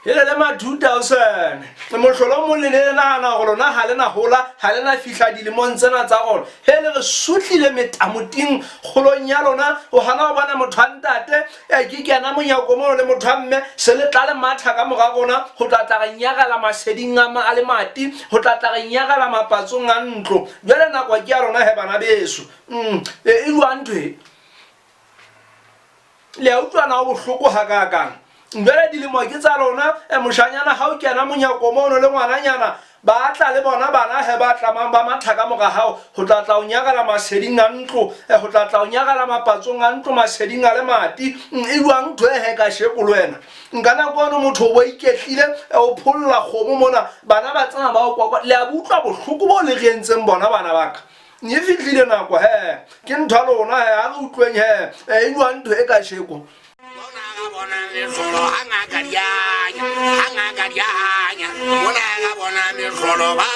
Hele le ma 2000. Mohlolo o mong le ne le nahana hore lona ha le na hola, ha le na fihla dilemong tsena tsa rona. Hele re sutlile metamoting kgolong ya lona, o hana ho bona motho wa ntate, e ke kena monyako mono le motho wa mme, se le tla le matha ka mora rona ho tla tla re nyarela maseding a a lemati, ho tla tla re nyarela mapatsong a ntlo. Jwale nako ke ya lona he bana beso. E, e jwang ntho e? Le a utlwa na ho bohloko hakaakang? Jwale dilemo ke tsa lona, e moshanyana ha o kena monyako mono le ngwananyana, ba tla le bona bana he ba tlamang ba matha ka mora hao ho tla tla o nyarela maseding a ntlo, e ho tla tla o nyarela mapatsong a ntlo maseding a lemati. E jwang ntho e he kasheko le wena? Nka nako eno motho o bo iketlile, e o pholla kgomo mona, bana ba tsena ba o kwakwa. Le a bo utlwa bohloko bo le re entseng bona bana ba ka? E fihlile nako he, ke ntho ya lona he, a re utlweng he, e jwang ntho e kasheko? Bona ga bona mehlolo ha ngaka di anya, ha ngaka di anya. Bona ga bona mehlolo ba